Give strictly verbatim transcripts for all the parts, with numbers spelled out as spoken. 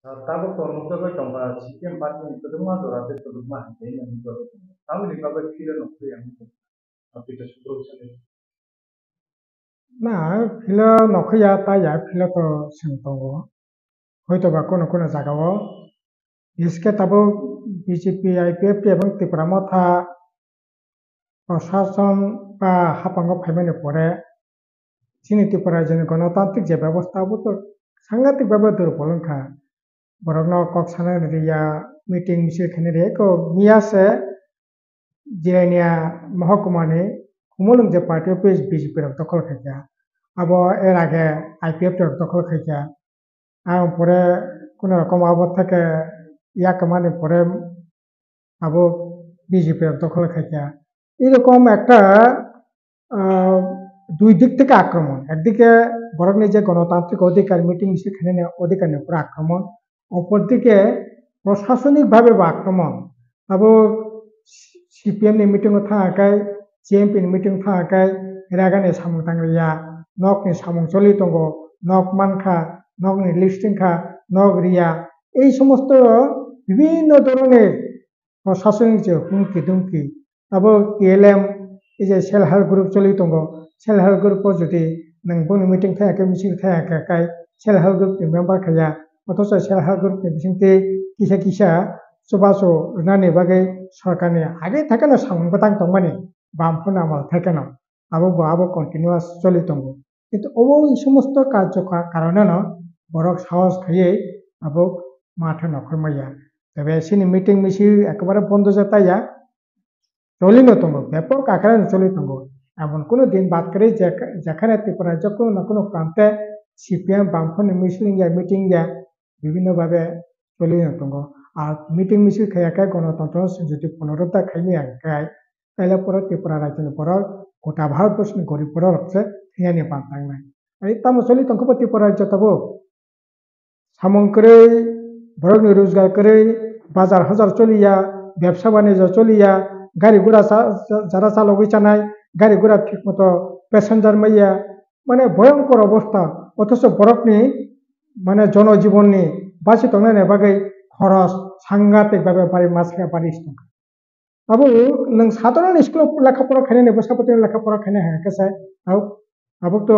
Tabuk to nukjagwi tongkha C P M party ni kwbangma jora tei kwbangma hamjagwi nukjagwi tongo. Tamoni bagwi phila nukjagwi ang nukha. Tei subruk sani. Na, phila nokhiya ta ya, phila to seng tongo. Hoito ba kono kono jaga o. Biske tabuk B J P, I P F T ebong Tipra Motha Prashason ba haphango phaimani pore chini Tripura rajyoni gonotantrik je bebosta abo to sangatik bhabe durbol wngkha. Borokno kok sana riya, meeting misil khaina riya, eko miya se Jirania Mohokumani Khumulwng je party office B J P rok dokhol khaikha. Abo er age I P F T rok dokhol khaikha. Ang pore kono rokom abo theke yakamani pore abo B J P rok dokhol khaikha. Erokom ekta, ah, dui dik theke akromon. Ekdike borokni je gonotantrik odhikar, meeting misil khainani odhikarni upore akromon. Opor dike proshasonik bhabe bo akromon. Abo C P M ni meeting o thang akai, C M P ni meeting o thang akai, ragani samung tang riya, nokni samung choli tongo, nok mankha, nokni list wngkha, nok riya. Ei somosto bibhinno dhoronor proshasonik je humki dumki. Abo T L M, ei je self help group choli tongo, self help group o jodi nwng boni meeting thaya khe, misil thaya khe, kai self help group ni member khaya, othocho self help group ni bisingtwi kisa kisa chubachu rwnani bagwi sorkarni age thekeno samung bwtang tongmani, bam phano amal thekeno abo bo abo continuous choli tongo. Kintu obo ei somosto karjo ka-, karoneno borok sahos khaiwi abo matha nokhormaya. Tebe chini meeting misil ekebare bondo je taiya, cholino tongo, bepok akhoreno choli tongo. Emon kunu din bad kwrwi je-, jekhane Tripura rajyo kunu na kunu prante C P M bamphani misil wngya, meeting wngya, bibhinno bhabe cholino tongo. Ar meeting misil khaiya khe gonotontro jodi punoruddhar khaimaya khe, taile pore Tripura rajyoni borok gota Bharat borshoni gorib borok rok se thwinani bam tangnai. Ai tamo choli tongkha bo Tripura rajyo tabuk. Samung kwrwi, borokni rojgar kwrwi, bazar hajar choliya, bebsa banijyo choliya, gari gura cha-, cha-, jara chalogwi chanai, gari gura thik moto passenger maiya, mane bhoyonkor obostha, othocho borokni mane jonojibonni basi tongnani bagwi khoros sangatik bhabe bari masaya bari tongkha. Abo nwng sadharon school o lekha pora khainani, bwsa bwtwi lekha pora khainai hai khe sai, abo, abo to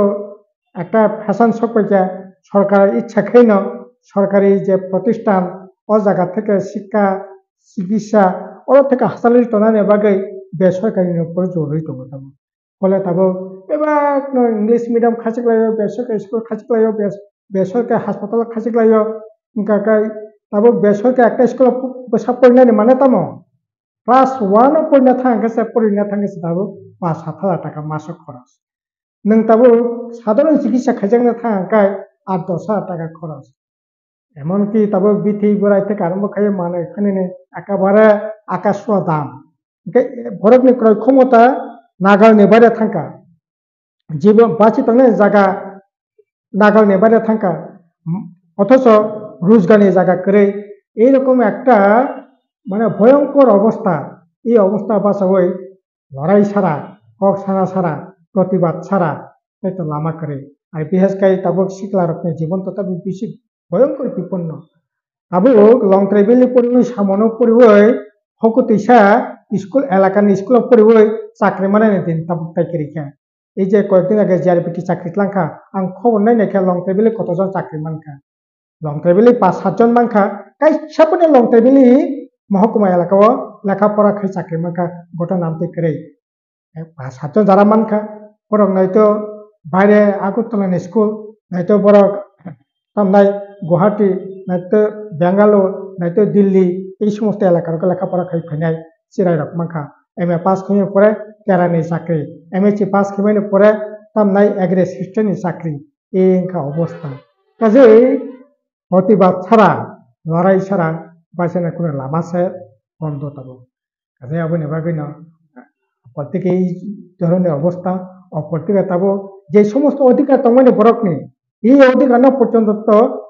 ekta fashion sok paikha, sorkar ichha khaino sorkari je protistan o jaga theke sikha, chikitsa, oro theke hachali tonani bagwi besorkari ni upor jor rwi tongo tamo. Phole tabuk bebak no English medium khachik laio, besorkari school khachik laio, bes-, besorkari hospital khachik laio, wngkha khe tabuk besorkari ekta school o bwsa porinani mane tamo class one o porina thang khe se, porina thang khe se tabuk pash sat hajar taka masok khoros. Nwng tabuk sadharon chikitsa khaijakna thang khe aat dos hajar taka khoros. Emonki tabuk bithi borai tei karmo khai manwi phanini ekebare akasua dam. Hwnkhe borokni kroi khomota nagalni baire thangkha. Jibon bachi tongnai jaga nagalni baire thangkha. Othocho rojgarni jaga kwrwi. Ei rokom ekta mane bhoyonkor obostha. Ei obostha bachaui lorai sara, kok sana sara, protibad sara, tei to lama kwrwi. Ar bihaskhe tabuk sikla rokni jibon to tabuk bisi bhoyonkor biponno. Tabuk Longtrai Valley poriwi, Samono poriwi, hokutwisa school, elakani school o poriwi chakri manani din tabuk tai kwrwi kha. Ei je koyekdin age J R B T chakri tlangkha, ang khobor nai nai khe Longtrai Valley kotojon chakri mankha. Longtrai Valley pas satjon mankha, kaisa phano Longtrai Valley mohokuma elaka o lekha pora khai chakri mankha, goto namtwi kwrwi. Pas satjon jara mankha, borok naito baire Agartala ni school, naito borok tamnai Guwahati, naito Bangalore, naito Delhi, ei somosto elaka rok lekha pora khai phainai chirai rok mankha. M A pass khaimani pore kera ni chakri, M S C pass khaimani pore tamnai agri assistant ni chakri, ei wngkha obostha. Kajei protibad sara, lorai sara, baisana kunu lama se bondo tabuk. Kaisa aboni bagwino, o political ei dhoronni obostha, o political tabuk je somosto odhikar tongmani borokni, ei odhikarno porjonto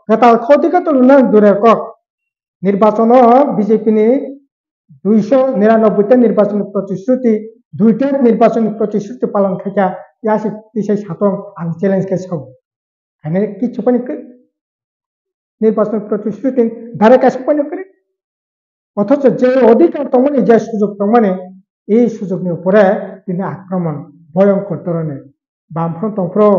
kwtal khe odhikar to rwna dure kok. Nirbachono B J P ni duiso niranobboi ta nirbachon protishruti, duita nirbachon protishruti palon khaikha, yasi tisai satong ang challenge khe sao. Haine kichu pani khe nirbachon protisthuti direct kaisa poino kwrwi. Othocho je odhikar tongmani, je sujog tongmani, ei sujogni upore tini akromon, bhoyonkor dhoroner. Bamfront tongphuru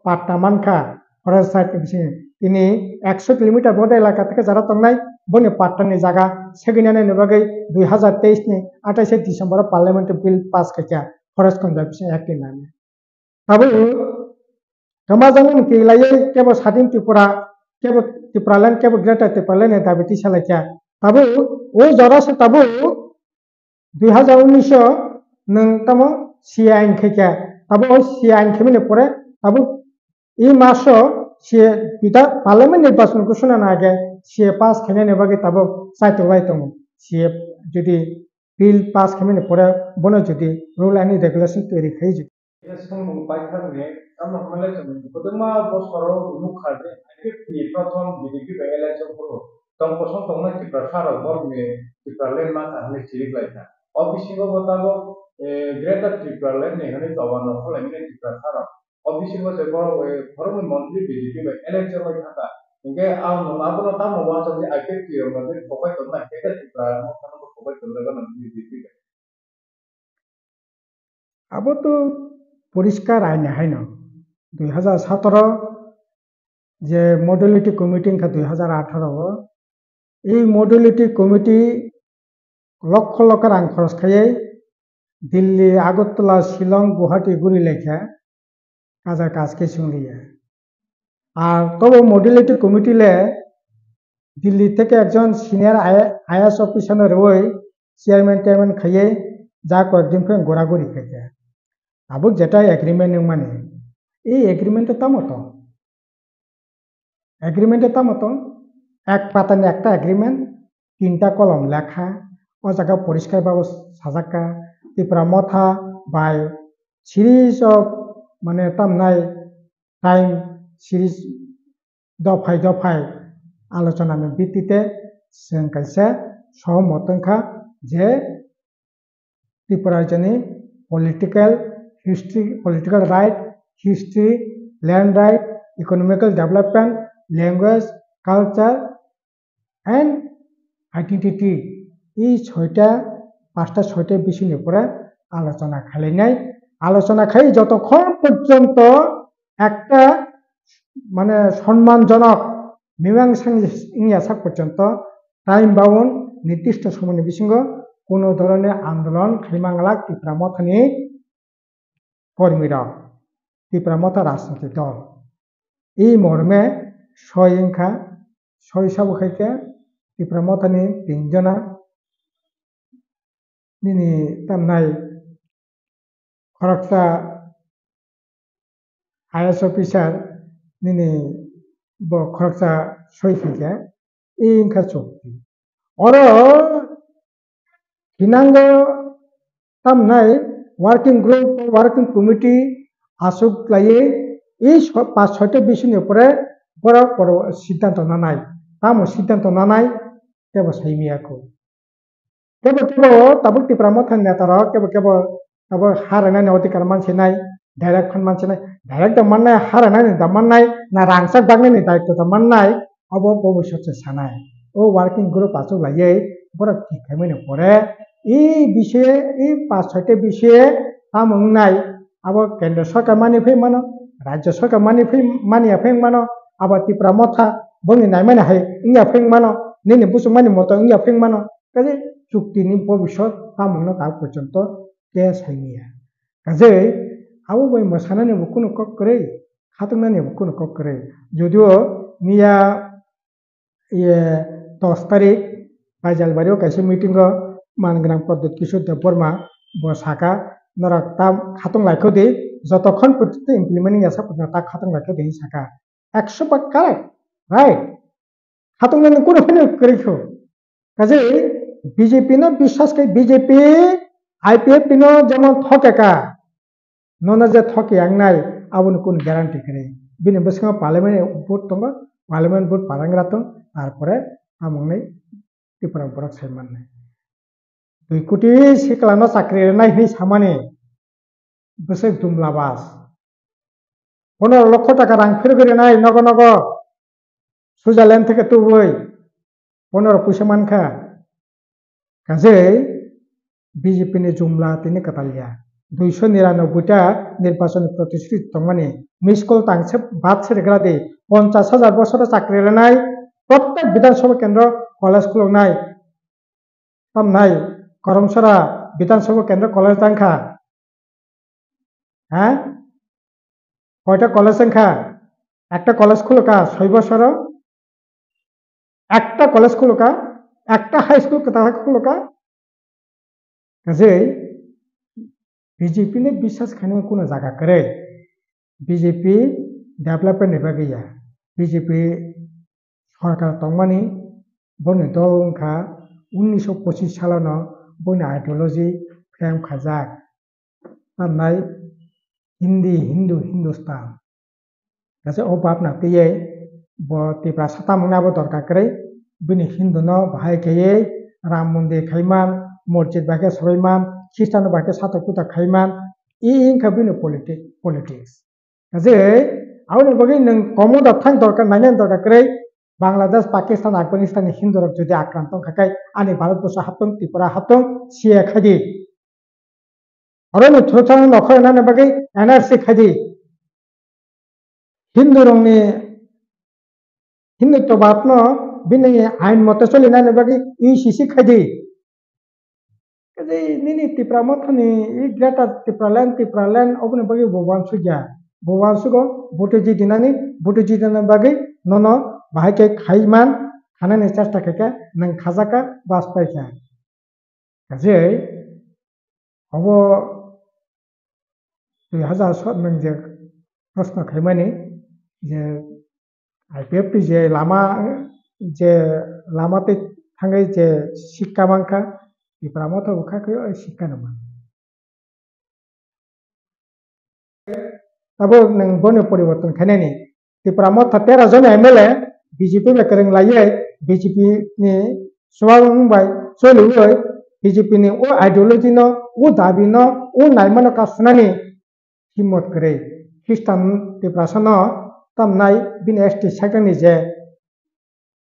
patta mankha, forest side ni bisingo. Tini ekso kilometer bodo elaka theke jara tongnai, boni patta ni jaga segwinani bagwi dui hazar teis ni atais December o parliament o bill pass khaikha, Forest Conservation Act ni name. Tabuk kwma jani kwlaiwi kebo Sadin Tripura, kebo Tipraland, kebo Greater Tipraland ni dabi tisa laikha. Tabuk o jora se tabuk dui hazar unis o nwng tamo C A ain khaikha. Tabuk o C A ain khaimani pore tabuk e maso C A duita parliament nirbachon ghosona na age C A pass khainani bagwi tabuk chaitok lai tongo. C A jodi bill pass khaimani pore bono jodi rule ani regulation tiyari khai jodi. Samung paithakni tamo hwnle chwng kwbangma bosoro nukha je I P F T ni prothom B J P bai alliance o phuru tong kosong tongnai Tiprasa rok borokni Tipraland ma kha hwnwi chirik lai kha. O bisingo bo tabok, eh, Greater Tipraland ni hwnwi toba no khwlaimani Tiprasa rok. O bisingo se borok, eh, borokni montri B J P bai alliance o lai kha ta. Hinkhe ang abono tamo uansuk je I P F T rok no je thopai tongnai, Greater Tipra Motha no thopai tongnai bono B J P bai. Abo to poriskar aini haino dui hazar satoro je modality committee wngkha dui hazar atharo o, ei modality committee lokho lokho rang khoros khaiwi Delhi, Agartala, Shillong, Guwahati guri laikha kaja kaj khe chwngliya. Ar tobo modality committee le Delhi theke ekjon senior I A S officer no rwwi chairman tairman khaiwi ja koyek din phai gora gori khaikha. Tabuk jetai agreement wngmani, ei agreement o tamo tong? Agreement o tamo tong? Ek patani ekta agreement, tinta kolom lekha, o jaga poriskar babo sajak kha, Tipra Motha bai series of, mane, tamnai time series dophai dophai alochona ni bitite chwng kaisa sohomot wngkha je Tripura raijoni political history, political right, history, land right, economical development, language, culture and identity, ei soita, pasta soita bisingni upore alochona khailainai. Alochona khai jotokhon porjonto ekta, mane, sonmanjonok mimang wngya sak porjonto time bound nirdisto somoyni bisingo kuno dhoroner andolon khaima glak Tipra Mothani kormirok, Tipra Motha rajnitik dol. Ei morme soi wngkha, soi sabo khaikhe Tipra Mothani tinjona nini tamnai khoroksa I A S officer nini bo khoroksa soi khaikhe, ei wngkha chukti. Oro hinango tamnai working group, working committee aswk laiwi ei so-, pas soita bisingni upore borok, borok siddhanto nanai. Tamo siddhanto nanai tebo saimiyakho. Kebo kebo tabuk Tipra Mothani netarok kebo kebo tabuk ha rwnani odhikar mansinai, direct phano mansinai, direct da mannai, ha rwnani da mannai, na rangchak baknani daitto da mannai, obo bobisot se sanai. O working group achuk laiwi borok thik khaimani pore, e bisoye, e pas soita bisoye tamo wngnai, abo kendra sorkar mani phai mano, rajya sorkar mani phai, mani ya phai mano, abo Tipra Motha bongni naimani hai wngya phai mano, nini buchukmani moto wngya phai mano, kaje chukti ni bobisot tamungno tak porjonto khe saimanya. Kaje abo bai mwsanani bo kunu kok kwrwi, khatungmani bo kunu kok kwrwi. Jodio miya, iye, dos tarik Baijalbari o kaisa meeting o man gwnang Pradyut Kishore Debbarma bo saka, norok ta khatung laikho di, jotokhon porjonto implement wngya sak porjonto ta khatung laikho di hinwi saka. Ekso ba correct, right? Khatung nani kunu phano kwrwi kho. Kaje B J P no biswas khai, B J P, I P F T no jemon thoke ka, nono je thoke yang nai, aboni kunu guarantee kwrwi. Bini bwskango parliament vote tongo, parliament vote parangra tong, tarpore tamo wngnai Tripura borok sai mannai. Dui koti sikla no chakri rwnai hinwi samani bwswk dumla bas. Pondro lokho taka rang phirogwi rwnai nogo nogo. Switzerland theke tubui, bono rok puisa mankha. Kajei B J P ni jumla tini kwtal ya. Duiso niranobboi ta nirbachon ni protistiti tongmani. Miss call tangse bad se regra di. Ponchas hajar bosoro chakri renai, prottek Bidhan Sabha kendro college khuluknai. Tamnai Karamsara Bidhan Sabha kendro college tangkha. Ha? Koita college wngkha? Ekta college khulukha soi bosoro, ekta college khulukha, ekta high school kwtal khulukha. Kajei B J P ni biswas khainai kuno jaga kwrwi. B J P development ni bagwi ya. B J P sorkar tongmani boni dol wngkha unnisho pochis salono boni ideology frame khaijak. Tamnai Hindi, Hindu, Hindustan. Kaisa o bapna twiwi bo Tiprasa tamungni abo dorkar kwrwi. Bini Hindu no bahai khaiwi Ram Mondir khaiman, mosjid bai khe swbaiman, Khristan no bai khe satok putok khaiman, i wngkha bini politi-, politics. Kaisa aboni bagwi nwng komo da thang dorkar, nainani dorkar kwrwi. Bangladesh, Pakistan, Afghanistan ni Hindu rok jodi akrant wngkha khe ani Bharat borso haptong, Tripura haptong, C A A khaidi. Oro ni throthang nokhornani bagwi N R C khaidi. Hindu rokni, Hindu tobab no bini ain mote cholinani bagwi U C C khaidi. Kaje nini Tipra Motha ni i Greater Tipraland, Tipraland oboni bagwi bo wansukya. Bo wansugo vote jidinani, vote jidinani bagwi nono bahai khe khaiman, khanani chesta khaikha, nwng khajaka, bas paikha. Kaje obo dui hazar sat nwng je proshno khaimani je I P F T je lama, je lama tei thangwi je sikka mankha, Tipra Motha bo kha khe o sikka no man. Abo nwng bono poriborton khainani. Tipra Motha tera jon M L A B J P bai kwrwng laiwi B J P ni chubagung bai choliwi B J P ni o ideology no, o dabi no, o naimano kasunani himmot kwrwi. Khristan Tiprasa no tamnai bini S T sector ni je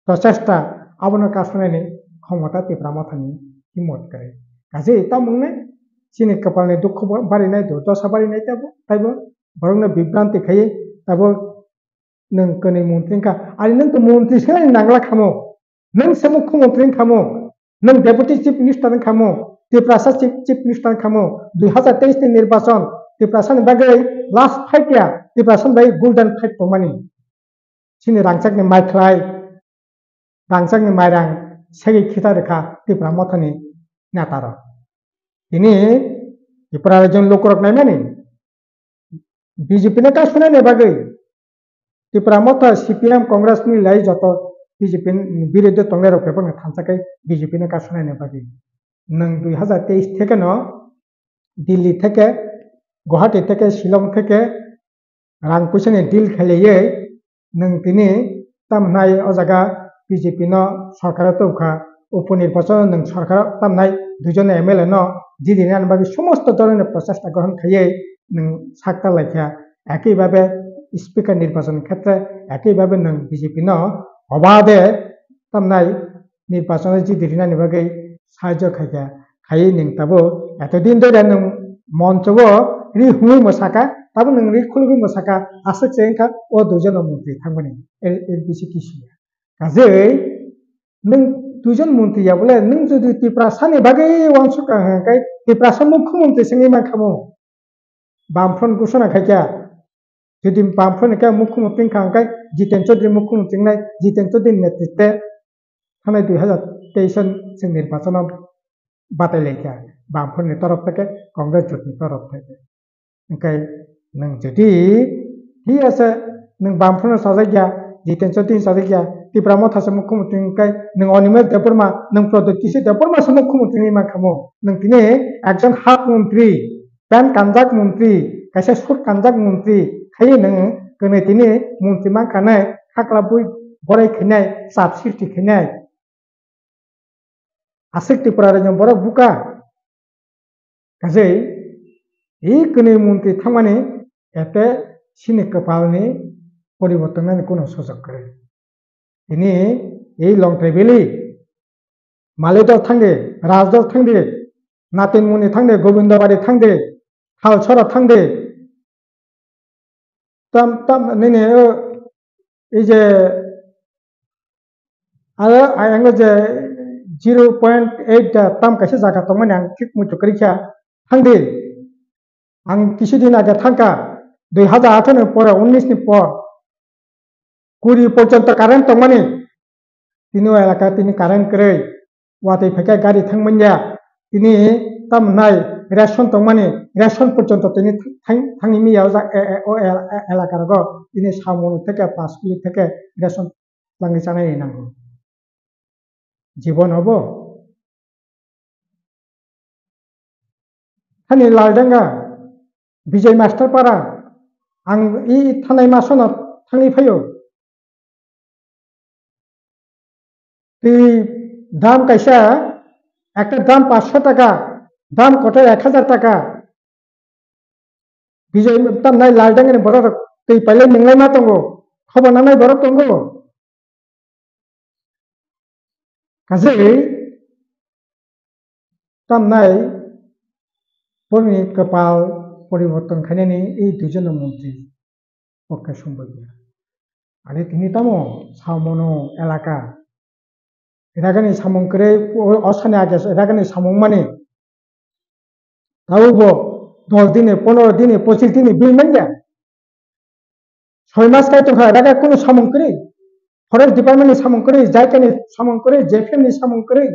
prochesta abono kasunani khomota Tipra Mothani himmot kwrwi. Kaje tamungni chini kwpalni dukhu bo barinai, durdosa barinai teibo, teibo borokno bibranti khaiwi tabo nwng kwnwi montri wngkha. Ari nwng to montri se nangla khamo. Nwng se mukhyamantri wngkhamo. Nwng Deputy Chief Minister wngkhamo. Tiprasa Chief, Chief Minister wngkhamo. Dui hazar teis ni nirbachon Tiprasani bagwi last fight ya, Tiprasani bagwi golden fight tongmani. Chini rangchakni maikhlai, rangchakni mairang segwi khita rwkha Tipra Mothani netarok. Tini Tipra rajyoni lukurok naimani B J P no kasunani bagwi Tipra Motha, C P M, Congress milai joto B J P ni biruddhe tongnairok bebakno thansa khe B J P no kasunani bagwi. Nwng dui hazar teis theke no Delhi theke, Guwahati theke, Shillong theke rang puisani deal khlaiwi nwng tini tamhnai o jaga B J P no sorkar o tubukha, upo nirbachon nwng sorkar o tamhnai duijon M L A no jidini ani bagwi somosto dholoni prochesta grohon khaiwi nwng sak ta laikha. Ekhi bhabe speaker nirbachon khetre ekhi bhabe nwng B J P no obade tamhnai nirbachon o jidi rinani bagwi sahajyo khaikha, khaiwi nwng tabuk eto din dore nwng moncho o ri hwnwi mwsakha, tabuk nwng ri khulugwi mwsakha, aswk se wngkha o duijono montri thangmani, L B C kisi. Kajei nwng duijon montri ya bole, nwng jodi Tiprasani bagwi uansukha hwnkhe Tiprasa mukhyamantri se wngwi mankhamu. Bamfront ghoshona khaikha. Jodi Bamfront ni khe mukhyamantri wngkha hwnkhe Jiten Chaudhary mukhyamantri wngnai, Jiten Chaudhary ni netritwe thanai dui hazar teis o chwng nirbachon o batai laikha. Bamfront ni torof theke, Congress jot ni torof theke. Hwnkhe nwng jodi thik ase nwng Bamfront no sajak ya, Jiten Chaudhary no sajak ya, Tipra Motha se mukhyamantri wngkhe nwng Animesh Debbarma, nwng Pradyot Kishore Debbarma se mukhyamantri wngwi mankhamu. Nwng tini ekjon hak montri, pant kanjak montri, kaisa suit kanjak montri, khaiwi nwng kwnwi tini montri mankha nai, hakla bui borai khainai, chap srishti khainai. Aswk Tripura rajyo borok buka. Kajei, i kwnwi montri thangmani ete chini kwpalni poriborton nani kuno sojok kwrwi. Tini ei Longtrai Valley, Malitor thangdi, Rajdor thangdi, Natinmuni thangdi, Gobindabari thangdi, Thalsora thangdi. Tam, tam, nini, o, ei je, aro ayang je zero point eight da tam kaisa jaga tongmani ang thik muitu kwrwi kha. Thangdi. Ang kisi din age thangkha, dui hajar atharo ni pore, unnish ni por, kuri porjonto current tongmani, tini o elaka tini current kwrwi, watwi phaikhe gari thangmanya, tini tamo nai ration tongmani, ration porjonto tini thang-, thangmanya o ja-, e-, e-, o el-, e-, elaka rogo, tini samung theke, paskuli theke ration twlangwi chanai nango. Jibon obo. Thani Laldanga, Bijay Master Para, ang i thanai masono thangwi phaio. Twi dam kaisa, ekta dam paanch sho taka, dam kotor ek hajar taka. Bijay tamnai Laldangani borok rok twi pailai nwnglai ma tongo, khobor nanai borok tongo. Kajai tamnai borokni kwpal poriborton khainani ei duijon montri pokke sombaiya. Ani tini tamo samono elaka Ragani samung kwrwi, o, osani age ragani samung mani. Taubo dos dini, pondro dini, pochis dini bini manya. Soi mas kai tongkha, raga kunu samung kwrwi. Forest department ni samung kwrwi, jaikani samung kwrwi, J P M ni samung kwrwi.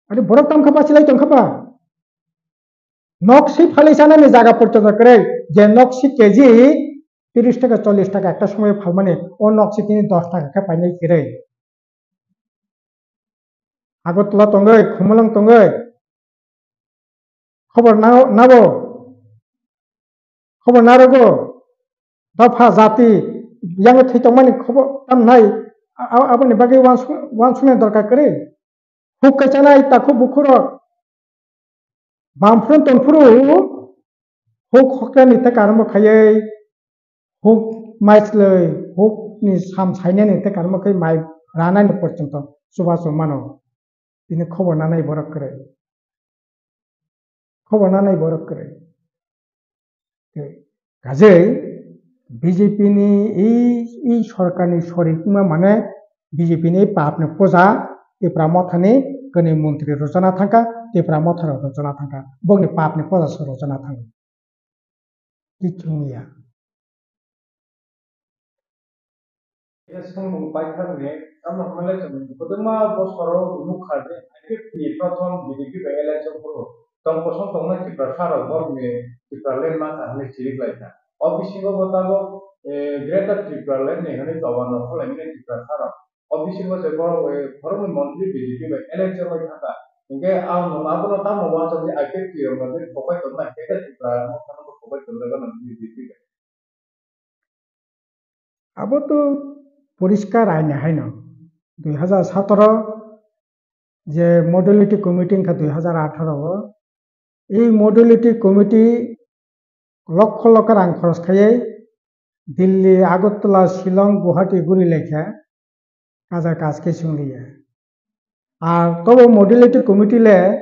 Ani borok tongkha pa, silai tongkha pa. Noksi phalwi chanani jaga porjonto kwrwi, je noksi K G tiris taka, chollish taka ekta somoy phalmani, o noksi tini dos taka khe painai kwrwi. Agartala tongwi, Khumulwng tongwi, khobor na-, nabo, khobor narogo, dopha jati, yang thwi tongmani khobor tamnai, a-, a-, aboni bagwi wansuk-, wansuknai dorkar kwrwi. Huk kaichanai takhuk bukhurok, bamphuru tongphuru, huk hokrani tei karmo khaiwi, huk maislwi, hukni sam sainani tei karmo khai mai ranani porjonto chubachu mano. Tini khobor nanai borok kwrwi. Khobor nanai borok kwrwi. Kajai B J P ni i, i sorkar ni sorik wngma mane B J P ni pap ni puja Tipra Motha ni kwnwi montri rwchana thangkha, Tipra Motha rok rwchana thangkha, bokni pap ni puja se rwchana thangkha. Kichung ya. Election bo paithakni, tamo hwnle chwng kwbangma bosoro nukha je, I P F T ni prothom B J P bai election phuru tong kosong tongnai Tiprasa rok borokni Tipraland ma kha hwnwi chiriklaikha. O bisingo bo tabuk, eh, Greater Tipraland ni hwnwi choba no khwlaimani Tiprasa rok. O bisingo se borok, eh, borokni montri B J P bai election bai thangkha. Hinkhe ang abono tamo uansukya I P F T rok no je thopai tongnai, hinkhe Tipra Motha no bo thopai tongnai gana B J P bai. Abo to poriskar aini haino, dui hajar satoro je modality committee wngkha dui hajar atharo o, ei modality committee lokho lokho rang khoros khaiwi Delhi, Agartala, Shillong, Guwahati guri laikha, kaja kaj khe chwngliya. Ar tobo modality committee le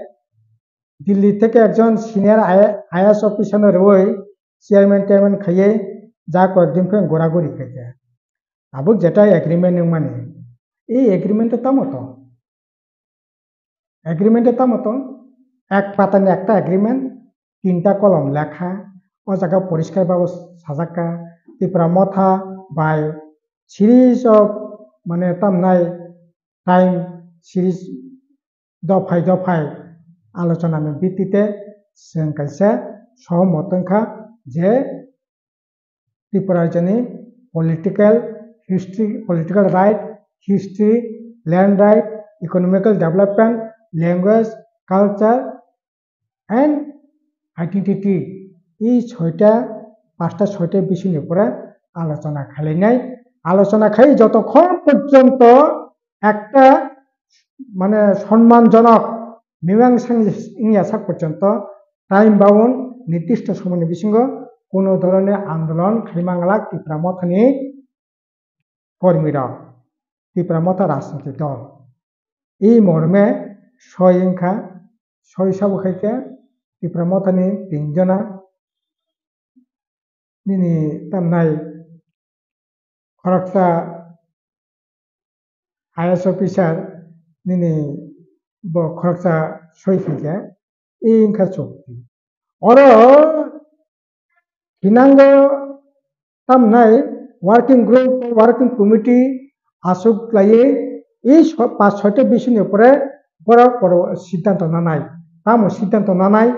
Delhi theke ekjon senior I A S officer no rwui chairman tairman khaiwi ja koyek din phai gora gori khaikha. Tabuk jetai agreement wngmani, ei agreement o tamo tong? Agreement o tamo tong? Ek patani ekta agreement, tinta kolom lekha, o jaga poriskar babo sajakka, Tipra Motha bai series of, mane, tamnai time series dophai dophai alochona ni bitite chwng kaisa sohomot wngkha je Tripura raijoni political history, political right, history, land right, economical development, language, culture and identity, ei soita, pasta soita bisingni upore alochona khailainai. Alochona khai jotokhon porjonto ekta, mane, sonmanjonok mimang wngya sak porjonto time bound nirdisto somoini bisingo kono dhoroner andolon khaima nglak Tipra Mothani kormi rok, Tipra Motha rajniti dol. I morme soi wngkha, soi sabo khai khe Tipra Motha ni tinjona nini tamnai khoroksa I A S officer nini bo khoroksa soi khai khe, i wngkha chukti. Oro hinango tamnai working group, working committee aswk laiwi i so-, pas soita bisini upore borok poro siddhanto nanai. Tamo siddhanto nanai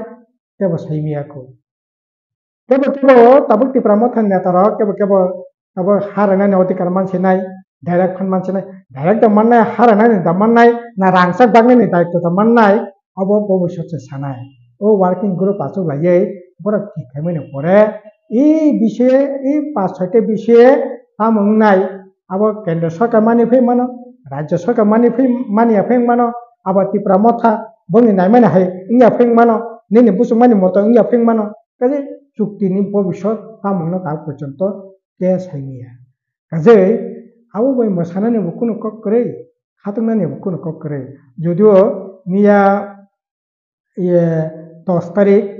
tebo saimiyakho. Kebo kebo tabuk Tipra Motha ni neta rok kebo kebo tabuk ha rwnani odhikar mansinai, direct phan mansinai, direct da mannai, ha rwnani da mannai, na rangchak baknani daityo da mannai, obo bobisot se sanai. O working group achuk laiwi borok thik khaimani pore i bise, i pas soita bise tamo wngnai, abo kendra sorkar mani phai mano, rajya sorkar mani phai mani ya phai mano, abo Tipra Motha bongni naimani hai wngya phai mano, nini busuk mani moto wngya phai mano. Kaje chukti ni bobisot tamungno ta porjonto ke saimiya. Kaje abo bai mwsanani bo kunu kok kwrwi, khatungna ni bo kunu kok kwrwi. Jodio miya ye dos tarik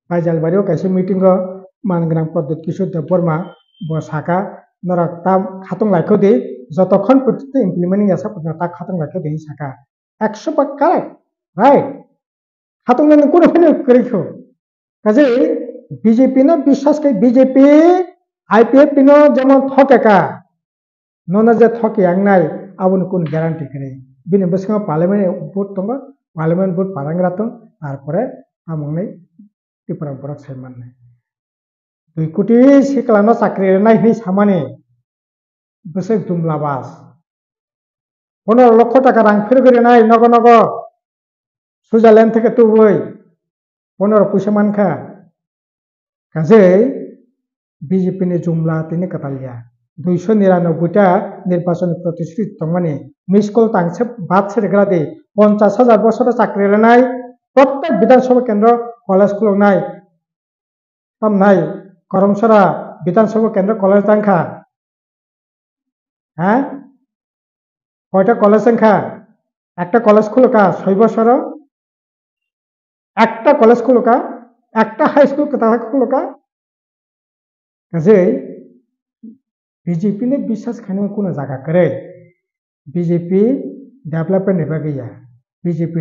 Baijalbari o kaisa meeting o mangrang Pradyut Kishore Debbarma bo saka, norok ta khatung laikho di, jotokhon porjonto implement wngya sa porjonto ta khatung laikho di hinwi saka. Ekso ba correct, right? Khatung nani kunu phano kwrwi kho. Kaje B J P no biswas khai, B J P I P F T no jemon thokeka, nono je thok yang nai, aboni kunu guarantee kwrwi. Bini bwskango parliament ni vote tongo, parliament vote parangra tong, tarpore tamo wngnai Tripura borok sai mannai. Dui koti sikla no chakri rwnai hinwi samani bwswk jumla bas. Pondro lokho taka rang phirogwi rwnai nogo nogo Switzerland theke tubui pondro puisa mankha. Kajei B J P ni jumla tini kwtal ya. Duiso niranoboi ta nirbachon ni protistiti tongmani. Miss call tangse bad se regra di. Ponchas hajar bosoro chakri rwnai. Prottek Bidhan Sabha kendro college khuluknai. Tamnai Koromsora Bidhan Sabha kendro college tangkha. Ha? Koita college wngkha? Ekta college khulukha soi bosoro, ekta college khulukha, ekta high school kwtal khulukha. Kajei B J P ni biswas khainai kunu jaga kwrwi. B J P development ni bagwi ya. B J P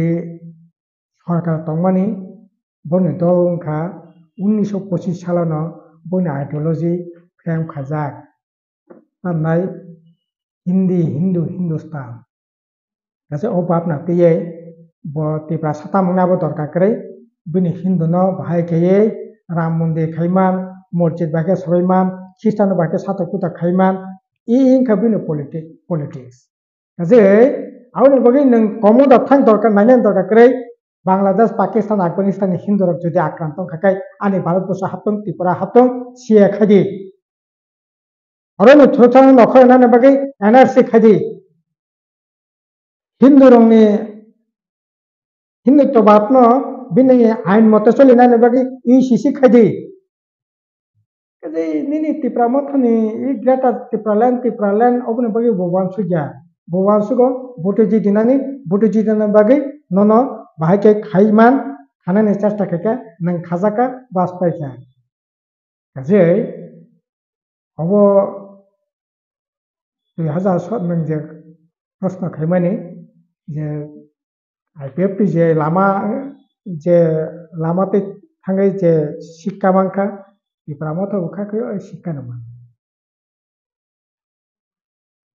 sorkar tongmani boni dol wngkha unniso pochis salono boni ideology frame khajak. Tamnai Hindi, Hindu, Hindustan. Kaisa o bapna twiwi bo Tiprasa tamungni abo dorkar kwrwi. Bini Hindu no bahai khaiwi Ram Mondir khaiman, mosjid bai khe swbaiman, Khristan no bai khe satok putok khaiman. I wngkha bini politic-, politics. Kaje, aboni bagwi nwng komo da thang dorkar, nainani dorkar kwrwi, Bangladesh, Pakistan, Afghanistan ni Hindu rok jodi akranto wngkha khe, ani Bharat borso haptong, Tripura haptong, siya khaidi. Oro ni thwthang nokhornani bagwi N R C khaidi. Hindu rokni, Hindu tobab no bini ain mote solinani bagwi U C C khaidi. Kaje nini Tipra Mothani, i Greater Tipraland, Tipraland, oboni bagwi bo uansukya. Bo uansugo, vote jidinani, vote jidinani bagwi nono bahai khe khaiman, khanani chesta khaikha, nwng khajaka, bas paikha. Kaje obo dui hazar sat nwng je proshno khaimani je I P F T je lama, je lama tei thangwi je sikka mankha, Tipra Motha bo kha khe o sikka no man.